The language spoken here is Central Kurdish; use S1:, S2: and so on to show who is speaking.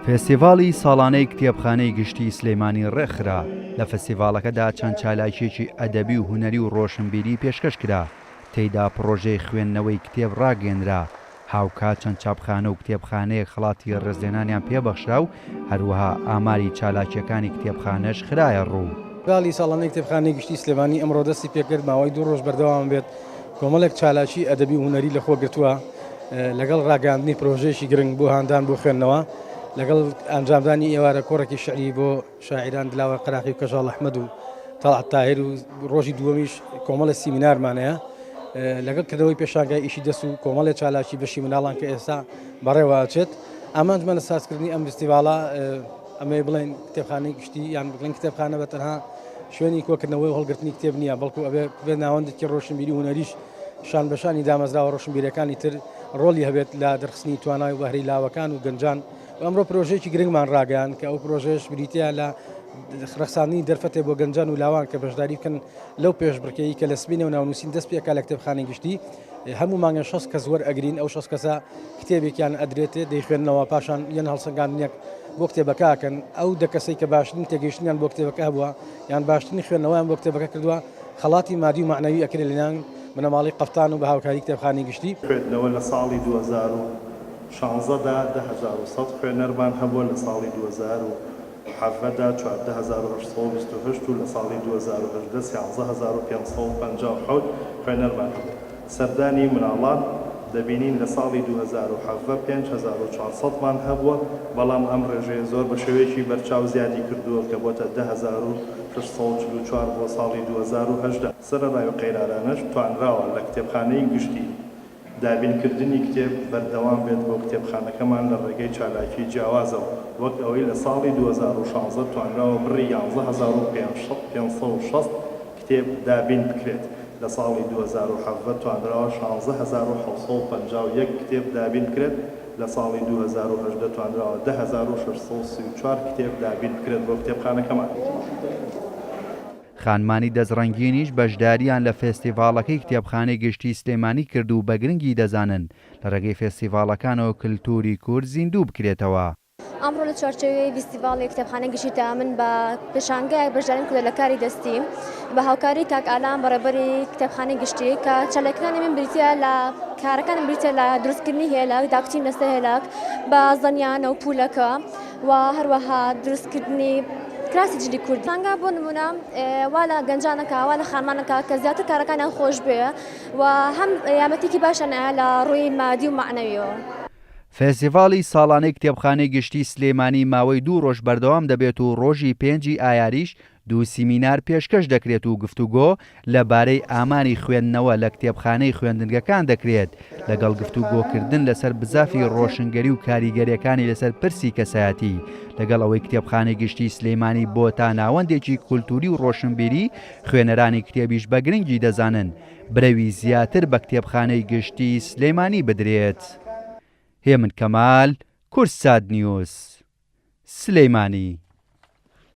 S1: فێستیڤاڵی ساڵانەی کتێبخانەی گشتی سلێمانی ڕێکخرا، لە فستیڤاڵەکەدا چەند چالاکییەکی ئەدەبی و هونەری و ڕۆشنبیری پێشکەش کرا، تێیدا پڕۆژەی خوێندنەوەی کتێب ڕاگەیەنرا، هاوکات چەند چاپخانە و کتێبخانەیەک خەڵاتی ڕێزلێنانیان پێبەخشرا و هەروەها ئاماری چالاکییەکانی کتێبخانەش خرایە ڕوو.
S2: فێستیڤاڵی ساڵانەی کتێبخانەی گشتی سلێمانی ئەمڕۆ دەستی پێکرد، ماوەی دوو ڕۆژ بەردەوام بێت، کۆمەڵێک چالاکی ئەدەبی و هونەری لەخۆ گرتووە، لەگەڵ ڕاگەیاندنی پرۆژەیەکی گرنگ بۆ هاندان بۆ خوێندنەوە، لەگەڵ ئەنجامدانی ئێوارە کۆڕێکی شیعری بۆ شاعیران دلاوەر قەراخی و کەژاڵ ئەحمەد و تەڵعەت تاهیر و ڕۆژی دووەمیش کۆمەڵێ سیمینارمان هەیە لەگەڵ کردنەوەی پێشانگای ئیشی دەست و کۆمەڵێ چالاکی بەشی مناڵان کە ئێستا بەڕێوە ئەچێت. ئامانجمان لە سازکردنی ئەم فستیڤاڵە ئەمەیە بڵێن کتێبخانەی گشتی یان بڵێن کتێبخانە بە تەنها شوێنی کۆکردنەوەی و هەڵگرتنی کتێب نییە، بەڵکو ئەبێ بێت ناوەندێکی ڕۆشنبیری و هونەریش شان بە شانی دامەزراوە ڕۆشنبیرەکانی تر ڕۆڵی هەبێت لە دەرخستنی توانای و بەهرەی لاوەکان و گەنجان. ئەمڕۆ پرۆژەیەکی گرنگمان ڕاگەیاند کە ئەو پرۆژەیەش بریتییە لە ڕەخساندنی دەرفەتێک بۆ گەنجان و لاوان کە بەشداری بکەن لەو پێشبڕکێی کە لە سبەینێوە ناونووسین دەست پێ ئەکات لە کتێبخانەی گشتی هەموو مانگە 60 کەس وەرئەگرین ئەو 60 کەسە کتێبێکیان ئەدرێتێ دەیخوێننەوە پاشان یەن هەڵسەنگاندنێک بۆ کتێبەکە ئەکەن ئەو دە کەسەی کە باشترین تێگەیشتنیان بۆ کتێبەکە هەبووە یان باشترین خوێندنەوەیان بۆ کتێبەکە کردووە خەڵاتی مادی و مەعنەوی ئەکرێ لەناو بنەماڵەی قەفتان و بە هاوکاری کتێبخانەی گشتی.
S3: خوێندنەوە لە ساڵی 2016 دا 10100 خوێنەرمان هەبووە، لە ساڵی 2017 دا 14828 و لە ساڵی 2018 13557 خوێنەرمان هەبووە. سەردانی مناڵان دەبینین لە ساڵی 2017 5400 مان هەبووە، بەڵام ئەم ڕێژەیە زۆر بە شێوەیەکی بەرچاو زیادی کردووە کە بۆتە 10644 بۆ ساڵی 2018. سەرەڕای ئەو قەیرانانەش توانراوە لە کتێبخانەی گشتی دابینکردنی کتێب بەردەوام بێت بۆ کتێبخانەکەمان لە ڕێگەی چالاکی جیاوازەوە، وەک ئەوەی لە ساڵی 2016 توانراوە بڕی 11560 کتێب دابین بکرێت، لە ساڵی 2017 توانراوە 16751 کتێب دابین بکرێت، لە ساڵی 2018 توانراوە 10634 کتێب دابین بکرێت بۆ کتێبخانەکەمان.
S1: خانمانی دەستڕەنگینیش بەشدارییان لە فێستیڤاڵەکەی کتێبخانەی گشتیی سلێمانی کرد و بە گرنگی دەزانن لە ڕێگەی فێستیڤاڵەکانەوە کلتووری کورد زیندوو بکرێتەوە.
S4: ئەمڕۆ لە چوارچێوەی ڤیستیڤاڵی کتێبخانەی گشتیدا من بە پێشانگایەک بەشداریم کردووە لە کاری دەستی بە هاوکاری کاک ئالان بەڕێوەبەری کتێبخانەی گشتی کە چالاکیەکانی من بریتیە لە کارەکانم بریتیە لە دروستکردنی هێلاک داکوتین لەسەر هێلاک بە زەنیانە و پولەکە و هەروەها دروستکردنی کراسی جلی کوردی پێشانگا بۆ نمونە وا لە گەنجانەکە وا لە خانمانەکە کە زیاتر کارەکانیان خۆش بێ و هەم یارمەتیکی باشیان ئەیا لە ڕووی مادی و مەعنەویەوە.
S1: فێستیڤاڵی ساڵانەی کتێبخانەی گشتی سلێمانی ماوەی دوو ڕۆژ بەردەوام دەبێت و ڕۆژی پێنجی ئایاریش دوو سیمینار پێشکەش دەکرێت و گفتوگۆ لە بارەی ئاماری خوێندنەوە لە کتێبخانەی خوێندنگەکان دەکرێت لەگەڵ گفتوگۆکردن لەسەر بزافی ڕۆشنگەری و کاریگەریەکانی لەسەر پرسی کەسایەتی لەگەڵ ئەوەی کتێبخانەی گشتی سلێمانی بۆتە ناوەندێکی کولتوری و ڕۆشنبیری خوێنەرانی کتێبیش بە گرنگی دەزانن برەوی زیاتر بە کتێبخانەی گشتی سلێمانی بدرێت. هێمن کەمال، کوردسات نیوز، سلێمانی.